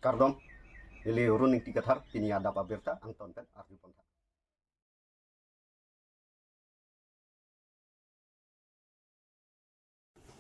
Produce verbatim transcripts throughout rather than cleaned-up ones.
Kardom, neli Arun Ingti Kathar, pini adap abirta angton pen arju pon tha.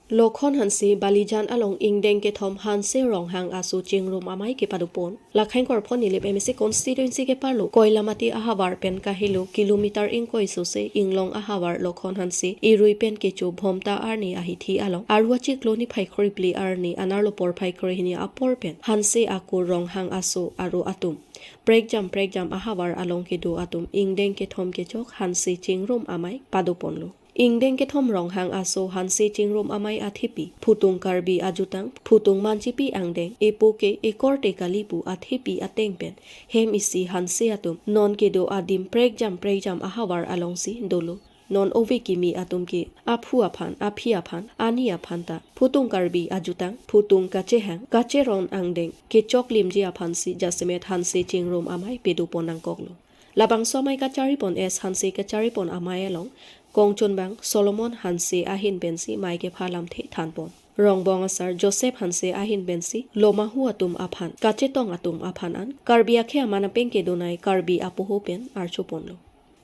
Lokhon Hanse Balijan along ingdeng kethom Hanse Ronghang aso chingrum amei kepadopon. Lakhaing Korpho Nilip M A C constituency keparlo Koilamati ahavar pen kahelo kilometer ingkoi sose inglong ahavar Lokhon Hanse irui pen kecho Bhomta arni ahithi along arua chiklo niphai kre phli arni anerlo porphai kre hini apor pen Hanse akur Ronghang aso aro atum prekjam prekjam ahavar along kedo atum ingdeng kethom kechok Hanse chingrum amei padoponlo. Ingdeng kethom Ronghang aso Hanse chingrum amei athepi, Phutung Karbi ajutang, Phutung Manchipi angdeng, epo ke ekorte kali pu athepi ateng pen hem isi Hanse atum non kedo adim prekjam prekjam ahavar alongsi dolo. Non ove kimi atum ke aphu aphan, aphi aphan, ani aphan ta Phutung Karbi ajutang, Phutung kachehang, kacheron angdeng kechok limji aphansi jasemet Hanse chingrum amei pedopon nangkoklo. Labangso amei kacharipon S Hanse kacharipon amei along kongchunbang Solomon Hanse ahin pensi mei kepha lamthe thanpon. Rongbong asar Joseph Hanse ahin pensi lomahu atum aphan, kachetong atum aphan an Karbi akhei aman apeng kedonei Karbi apoho pen archoponlo.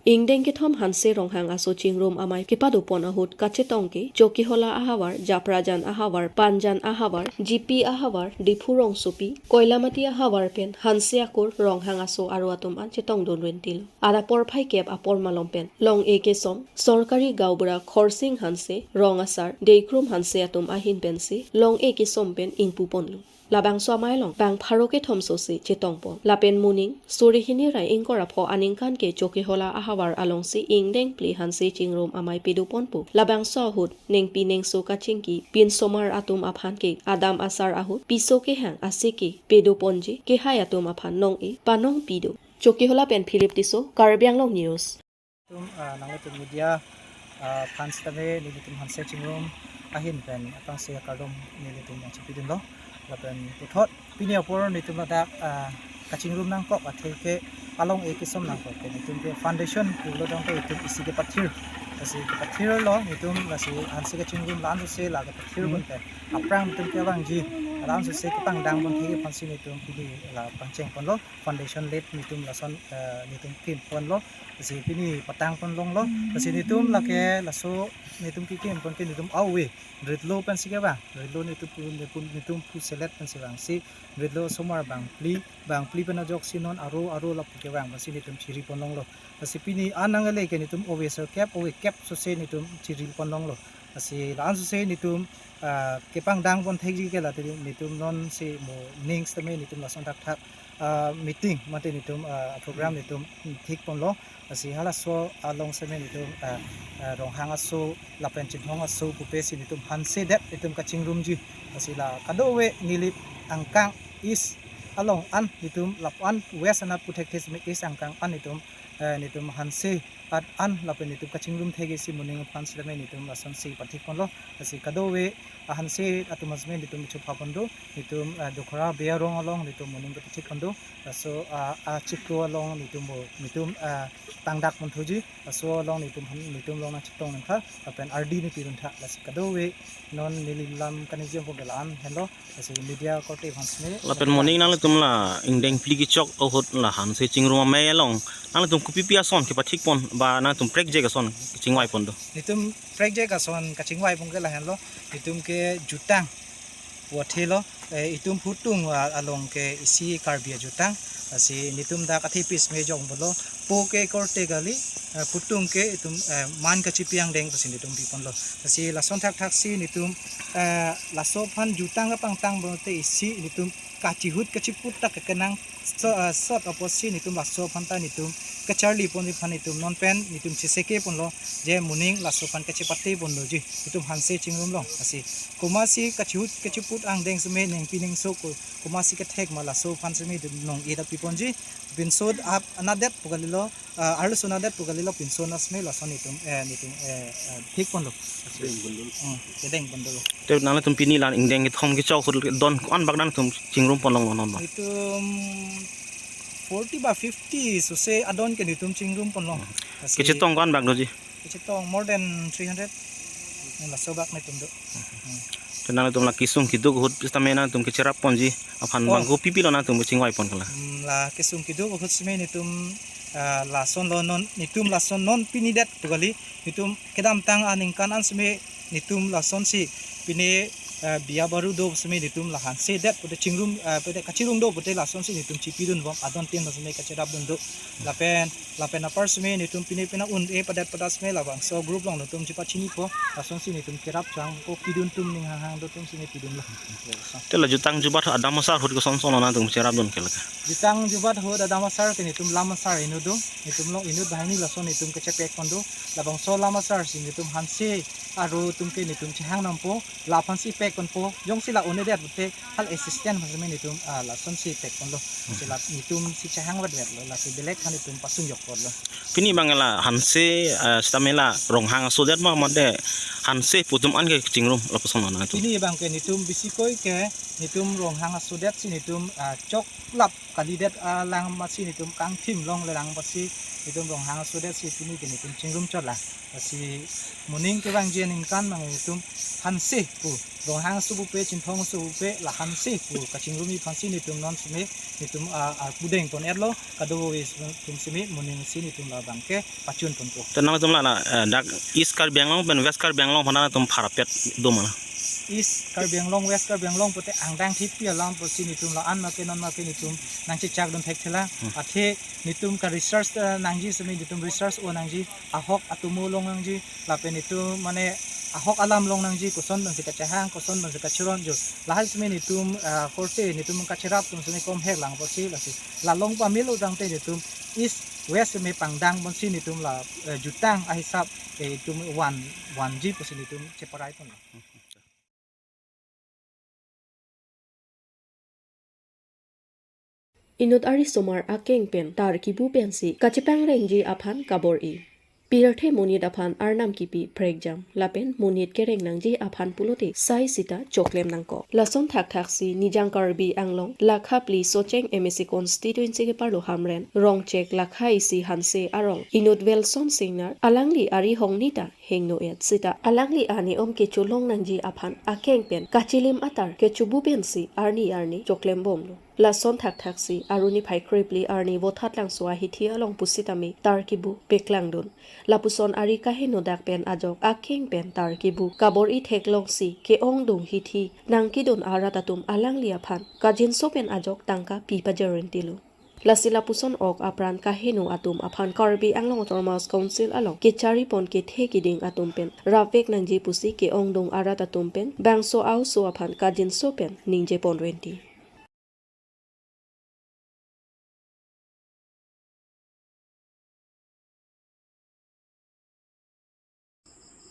Ingdeng kethom Hanse Ronghang aso chingrum amei kepadopon ahut kachetong ke Chokihola ahavar, Japrajan ahavar, Panjan ahavar, G P ahavar, Diphu rongsopi, Koilamati ahavar pen Hanse akur Ronghang aso aro atum an chetongdun rentilo. Adap porphai kep apor malom pen long-e kesom Sorkari Gaonbura Khorsing Hanse, rong asar Deikrum Hanse atum ahin pensi long-e kesom pen ingpuponlo. Labangso amei along bang pharo kethom sose chetongpon. Lapen moning suri hini ra ingkoi ra pho aningkan ke Chokihola ahavar alongsi ingdeng phli Hanse chingrum amei pedopon pu. Labangso ahut nengpi nengso kachingki pinsomar atum aphan ke adam asar ahut piso kehang ase ke pedoponji kehai atum aphan nong-e panong pido. Chokihola pen Philip Tisso, Karbi Anglong News. Nelitum, ah, nanglitum media, ah, aphan sitame nelitum Hanse chingrum ahin pen aphrangsi akardom nelitum nangchipidunlo. Lapen puthot pini apor nelitum ladak, ah, kachingrum nangkok athe ke along-e kesom nangkok ke nelitum ke foundation pulo tangte nelitum isi kepathir. Lasi kepathirlo nelitum, lasi Hanse kachingrum la-an sose la kepathir Hmm. pon pen aphrang nelitum kevangji la-an sose kepangdang pon thek aphansi nelitum pini la pangcheng ponlo. Foundation late nelitum lason, eh, nelitum kim ponlo. Lasi pini patang pon longlo. Lasi nelitum lake laso nelitum kekim pon ke nelitum awe ritlo pensi kevang. Ritlo nelitum pu, nelitum, nelitum puselet pensi vangsi ritlo osomar bang phli, bang phli pen ajoksi non aro, aro lapu kevang pensi nelitum chiri pon longlo. Lasi pini an nangle ke nelitum awe so kep, awe kep sose nelitum chiri pon longlo. Lasi la-an sose nelitum, ah, kepangdang pon thekji ke la nelitum nonsi moning sitame nelitum lason thakthak, ah, meeting mate nelitum, ah, program nelitum thik ponlo. Lasi halaso along sitame nelitum, ah, ah, Ronghang aso lapen Chinthong aso pupe si nelitum Hanse det nelitum kachingrumji. Lasi la kadokave Nilip angkang East along an nelitum lapu-an West anat pu thekthe sitame East angkang an nelitum, eh, nelitum Hanse at an lapen nelitum kachingrum thekji si moning aphan sitame nelitum lasonsi pathik ponlo. Lasi kadokave a-Hanse atum asme nelitum chupha pon do, nelitum, eh, Dokhora Bey arong along nelitum moning pathik pon do. Laso, ah, achiklo along nelitum bo, nelitum, ah, tangdak pon thuji. Laso along nelitum, nelitum along nangchetong nangkha, lapen ardi neli pirun tha. Lasi kadokave non neli lam kaningje pon ke la-an henlo. Lasi media korte aphan sitame. Lapen moning nanglitum la ingdeng phli kechok ahut la Hanse chingrum amei along nanglitum kopipi ason kepathik pon ba nanglitum prekjak ason kachingvai pon do? Nelitum prekjak ason kachingvai pon ke lahenlo. Nelitum ke jutang puthelo, eh, itum Phutung, ah, along ke isi Karbi ajutang. Lasi nelitum dak athepis mejong bolo. Po ke korte kali, eh, Phutung ke itum, eh, man kachipi angdeng pusi nelitum pi ponlo. Lasi lason thakthaksi nelitum, eh, laso aphan jutang kapangtang pulote isi nelitum kachihut kachiput ta kekenang so, eh, sot apotsi nelitum laso aphan ta nelitum kacharli ponji aphan nelitum non pen nelitum cheseke ponlo, je moning laso aphan kachepate ponlo ji nelitum Hanse chingrum along. Lasi komatsi kachihut kachiput angdeng sitame nengpi nengso ko, komatsi kethek ma laso aphan sitame nelitum nong-e ta pi ponji. Pinso ap anadet pu kalilo, ah, arloso anadet pu kalilo pinso asme lason nelitum, eh, nelitum, eh, eh, thik ponlo. Kedeng ponlo. Hmm, kedeng ponlo. Te nanglitum pini la ingdeng kethom kechok ahut don ko-an bak nanglitum chingrum pon longlo non ba? Nelitum forty ba fifty sose adon ke nelitum chingrum ponlo. Lasi kachetong ko-an bak doji? Kachetong more than three hundred. Laso bak nelitum do. Hmm. Te nangtum la kesung keduk ahut sitame nangtum kecherap ponji aphan Oh. bangko pipilo nangtum chingvai pon kala. Hmm, la kesung keduk ahut sitame netum, ah, lason lo non, netum lason non pini det pu kali, netum kedamtang aningkan an sitame netum lasonsi pine, ah, biya baru do sitame netum la hanse det pute chingrum, ah, pute kachirung do pute lasonsi netum chipidun bom adon tin sitame kacherapdun do. Lapen, lapen apar sitame netum pine pina un-e padat padat sitame labangso group along netum chepachinipo, lasonsi netum kerap chang ko kidun tum ning hanghang do tum sitame pidun lo. Te la jutang jubat adam asar ahut koson son lo nangtum cherapdun ke lake. Jutang jubat ahut adam asar ke netum lam asar inut do, netum along inut banghini lason netum kechepek pon do, labangso lam asar si netum hanse aru atum ke netum chehang nampo, la aphansi pek ponpo, jongsi la un-e det pute hal assistant aphan sitame netum, ah, lasonsi pek ponlo. Si la netum si chehang vet vet lo, lasi belek aphan netum pasung yok ponlo. Pini abang la hanse, ah, sitame la ronghang aso det ma mate hanse pu atum an ke chingrum lapuson lo nangtum. Pini abang ke netum bisikoi ke netum ronghang aso det si netum, ah, choklap kalidet alang masi netum kangthim longle lang masi netum ronghang aso det si pini ke netum chingrum chot la. Lasi moning kevangji aningkan abang netum hanse pu, ronghang aso pupe, chinthong aso pupe, la hanse pu kachingrumji aphansi netum non sitame netum, ah, ah, pudeng pon-etlo, kadokave atum sitame moning si netum labang ke pachun ponpo. Te nangtum la, la, eh, dak East Karbi Anglong pen West Karbi Anglong aphan nangtum pharapet do ma? East Karbi Anglong, West Karbi Anglong pute angdeng thip pi alam pusi netum la-an ma ke non ma ke netum nangchechakdun thekthelang. Hmm. Athe netum ka research, eh, nangji sitame netum research o nangji, ahok atomo long nangji, lapen netum mane ahok alam long nangji, koson bangsi kachehang, koson bangsi kachiron jo. Lahai sitame netum, eh, korte netum kacherap atum sitame komhek lang pusi lasi la long pamelo tangte netum East West sitame pangdang ponsi netum la, eh, jutang ahisap, eh, itum van, vanji pusi netum cheparai ponlo. Inut arisomar akeng pen tar kibu pensi kachepangrengji aphan kabor-i. Pirthe monit aphan arnam kipi prekjam lapen monit kereng nangji aphan pulote sai sita choklem nangkok. Lason thakthaksi Nijang Karbi Anglong lakha phli Socheng M A C constituency keparlo Hamren Rongchek lakha isi Hanse arong inut Welson Singnar alangli ari hong nita hingno-et sita alangli arni om kecholong nangji aphan akeng pen kachilim atar kechubu pensi arni arni choklem bomlo. Lason thakthaksi aruni phai krepli arni Vothatlangso ahithi along pusitame tar kibu peklangdun. Lapuson ari kaheno dak pen ajok akeng pen tar kibu kabor-i theklongsi ke-ongdung hithi nangkedun arat atum alangli aphan kajinso pen ajok tangka pi pajarentilo. Lasi lapuson ok apran kaheno atum aphan Karbi Anglong Autonomous Council along kechari pon kethe kiding atum pen rapvek nangji pusi ke-ongdung arat atum pen bangso a-oso aphan kajinso pen ningje ponrenti.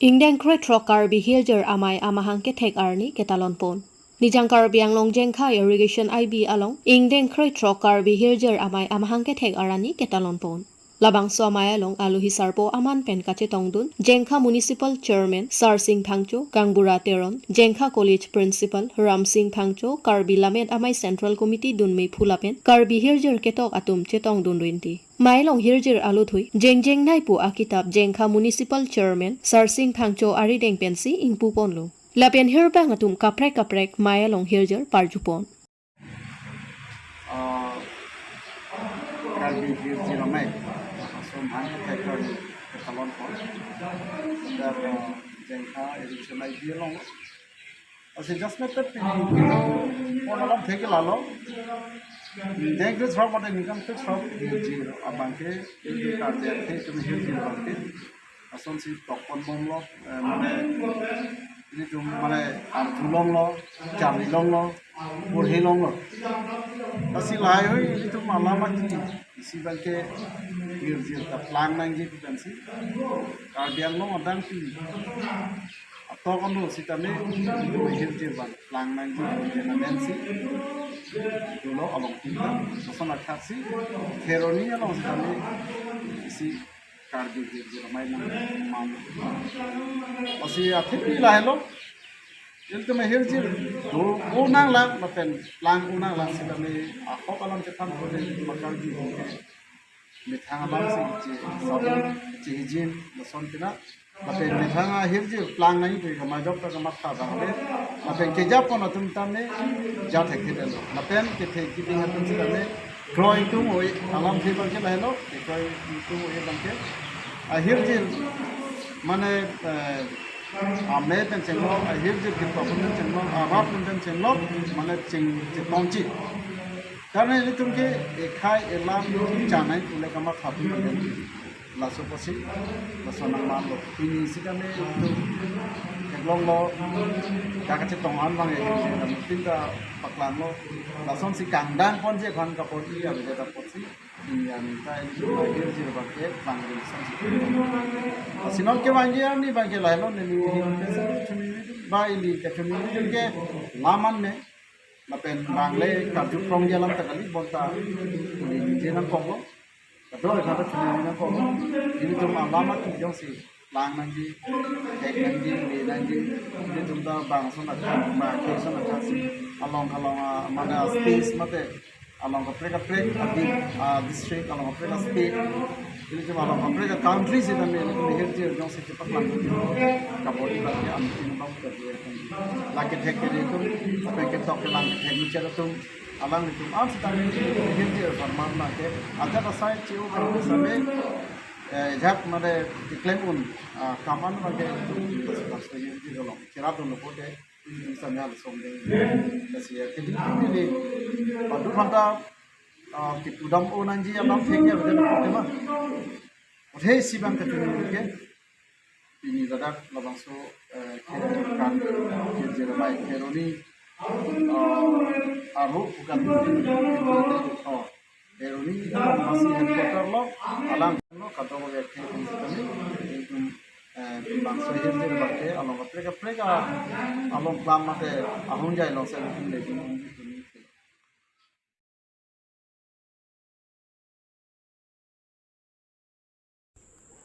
Ingdeng krethrok Karbi Hiljir Amei amahang kethek arni ketalon pon. Nijang Karbi Anglong Jengkha Irrigation I B along ingdeng krethrok Karbi Hiljir Amei amahang kethek arni ketalon pon. Labangso amei along alohi sarpo aman pen kachetongdun Jengkha Municipal Chairman Sarsing Phangcho, Kangbura Teron, Jengkha College Principal Ramsing Phangcho, Karbi Lammet Amei Central Committee dunmephu lapen Karbi Hiljir ketok atum chetongdun renti. Mei along hirjir aluthui jengjeng naipu akitap Jengkha Municipal Chairman Sarsing Phangcho arideng pensi ingpu ponlo. Lapen hirbang atum kaprek kaprek mei along hirjir parju pon. Ah, Karbi Hirjir Amei, aso amahang kethek arni ketalon pon. Dak, ah, Jengkha Irrigation I B along. Lasi just method pini pon alam thek lalo. Ingdeng krethrok mate ningkan krethrok hirjir abangke, hirjir karjak the, tumi hirjir abangke. Asonsi tok pon bomlo, eh, mane, ilitum mane arthu longlo, charli longlo, porhi longlo. Lasi lahaihui ilitum alam aki, isi abangke hirjir ta plang nangji pu pensi. Karbi Anglong adang pi atok ano sitame, ilitum hirjir abang plang nangji pu pen amensi. Dolo along pinta, lason athaksi, Kheroni along sitame, isi Karbi hirjir amei nangman. Lasi athe pi lahelo. Ilitum hirjir do-o nanglang, lapen plang-o nanglang sitame ahok alam chethan pon ilitum Karbi ke methang alam si che, sabun chehijin, lason pina. Lapen methang ahirjir plang nangji pu kama jok ta kamatha bang le. Lapen kejapon atum tame ja thekthedetlo. Lapen kethe keding atum sitame kroi tung oi alam the bang ke lahelo, kroi tung oi bang ke. Ahirjir mane, eh, ame pen chenglok, ahirjir kipapun pen chenglok, arap pen chenglok, mane ching chetongji. Karena ilitum ke ekhei elam chanai pule kamatha pu laso apotsi, laso nangmanlo. Pini sitame itum theklonglo, dak kachetong an bang ya, itum ta paklanglo. Lasonsi kangdang ponji aphan kapon iya beda apotsi, pini ya minta itum ahirjir bang ke plang ri lasonsi. Lasi non kevangji arni bang ke lahelo, neli, neli, ba ili kachini ke laman ne, lapen bang le karju prongji alam ta kali, bonta ili ningje nangkoklo. Kadokave ta chini nangkok. Ilitum alam ati jongsi plang nangji, thek nangji, le nangji. Ilitum ta bangso nangkok, bang ke so nangkok si. Along along, ah, mane space mate along kaprek kaprek adi, ah, district, along kaprek state. Ilitum along kaprek country sitame ilitum ahirjir jongsi chepaklang nangji. Kabor-i bang ke amkin bang ke dua kan. Lake thek ke ilitum, apa ke tok kelang ke thek ni cheratum. Alanglitum an sitame ahirjir apharman bang ke ajat asai chiu kan same, eh, jak mane keklem un, ah, kam an bang ke itum sudah setuju di dalam cherap dulu pote itum same hal som ding. Kasi ya, jadi ini padu phanta, ah, kipudam o nangji alam thengnya beda pote ma. Pote si bang ke tuni ke. Pini ladak labangso, eh, ke kan ke Jeremiah Keroni, eh, aro bukan, oh, Keroni masih headquarter lo, alang lo, kadokave ke kami, itum, eh, bangso ahirjir bang ke along kaprek kaprek along kelam mate ahunjai along sa itum le itum.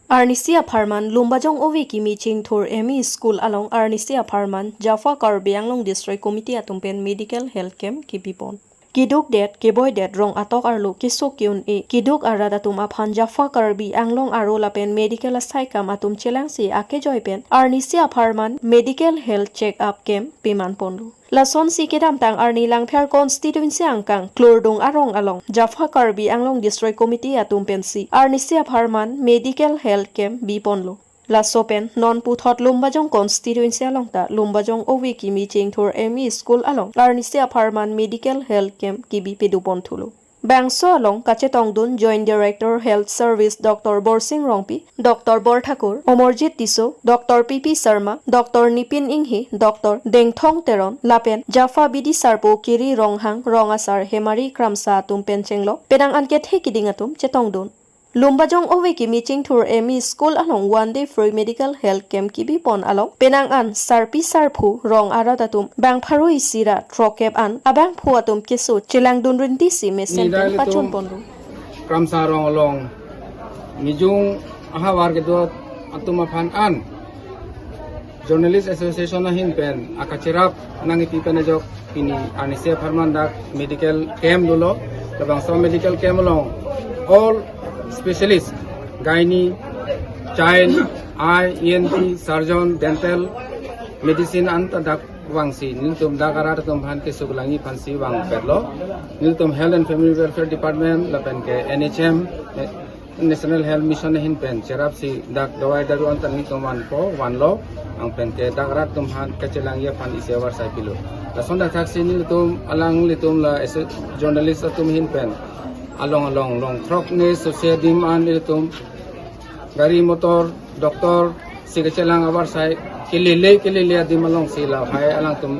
Arnisi apharman Lumbajong Ove Kimi Chingthur M E School along arnisi apharman Jafa Karbi Anglong District Committee atum pen medical health camp kibipon. Keduk det, keboi det, rong atok arlo, kesuk ke-un-e, keduk arat atum aphan Jafa Karbi Anglong aro lapen medical asaikam atum chelangsi akejoi pen arnisi apharman medical health check up camp piman ponlo. Lasonsi kedamtang arni Langpher constituency angkang Klurdung arong along Jafa Karbi Anglong District Committee atum pensi arnisi apharman medical health camp biponlo. Laso pen non puthot Lumbajong constituency along ta Lumbajong Ove Kimi Chingthur M E School along arnisi apharman medical health camp kibi pedupon thulo. Bangso along kachetongdun Joint Director Health Service Doctor Borsing Rongpi, Doctor Borthakur, Omorjit Tisso, Doctor P P Sharma, Doctor Nipin Inghi, Doctor Dengthong Teron, lapen Jafa Bidi Sarpo Kiri Ronghang, Rong Asar Hemari Kramsa atum pen chenglok penang an kethe keding atum chetongdun. Lumbajong Ove Kimi Chingthur M E School along one day free medical health camp kibipon along penang an sarpi sarpo rong arat atum bang pharo isi ra throkkep an abangphu atum keso chelangdun rinti si mesen pen pachun ponlo. Kramsa rong along mijung ahavar kedo atum aphan an Journalist Association ahin pen akacherap nangkipi pen ajok pini arnisi apharman dak medical camp dolo. Labangso medical camp along all specialist, gynae, child, eye, E N T, surgeon, dental, medicine anta dak vangsi nelitum dak arat atum aphan kesuk langji aphansi vangpetlo. Nelitum Health and Family Welfare Department lapen ke N H M, eh, National Health Mission ahin pen cherapsi dak dawai daru anta nelitum vanpo, vanlo, anpen ke dak arat atum aphan kachelangji aphan isi avarsai pilo. Lason dak thaksi nelitum alanglitum la ese journalist atum ahin pen along along long throk ne sose adim an nelitum gari motor, doctor si kachelang avarsai kelele kelele adim alongsi lahai alangtum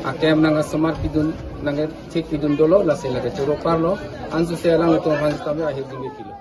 a-camp nangkasomar pidun nangkathik pidun dolo, lasi nangkachoro parlo, ansose alanglitum aphan kami ahirjume pilo.